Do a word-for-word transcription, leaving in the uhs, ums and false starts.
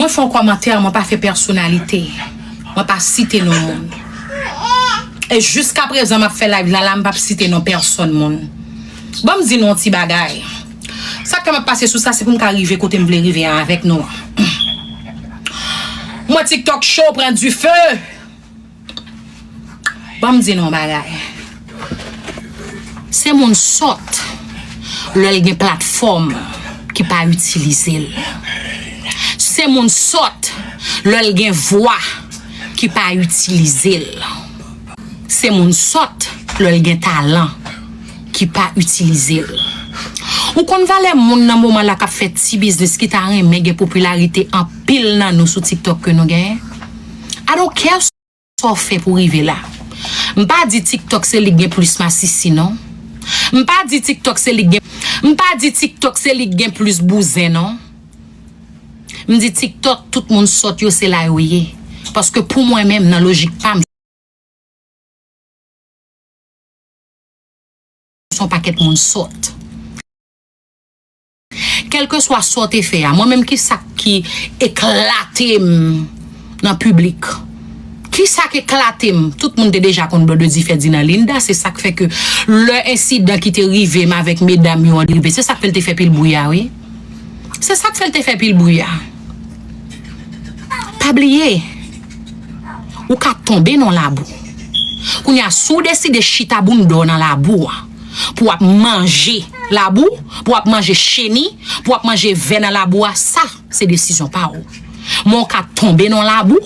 Mwen fè yon kòmantè, mwen pa fè pèsonalite. Mwen pa site non moun. E jiska prezan, m ap fè live la, la, m p ap site non pèsòn moun. Ban m di nou yon ti bagay. Sa k fè m ap pase sou sa, se pou m ka rive kote m vle rive an avèk nou an. Mwen TikTok show pran dife. Ban m di nou yon bagay. Se moun sòt lè l gen platfòm ki pa itilize l. Se moun sòt lè l gen vwa ki pa itilize l. Se moun sòt lè l gen talan ki pa itilize l. Ou konn valè moun nan moman la k ap fè ti biznis ki ta renmen gen popilarite anpil nan nou sou TikTok ke nou genyen? I don't care sa w fè pou rive la. M pa di TikTok se li k gen plis masisi non. M pa di TikTok se li k gen, m pa di TikTok se li k gen plis bouzen non. M di TikTok, tout moun sòt yo se la yo ye. Paske pou mwen menm, nan lojik pa m, se yon pakèt moun sòt. Kèlkeswa sa w te fè a, mwen menm ki sa k ki eklate m nan piblik? Ki sa k eklate m? Tout moun te deja konn Blondedy fè di nan Linda, se sa k fè ke lè ensidan ki te rive m avèk medam yo an rive, se sa k fè l te fè pil bri a, wi. Se sa k fè l te fè pil bri a. Pa bliye, ou ka tonbe nan labou. Kounye a, si w deside chita bounda w nan labou a, pou w ap manje labou, pou w ap manje cheni, pou w ap manje vè nan labou a, sa, se desizyon pa w. Men w ka tonbe nan labou,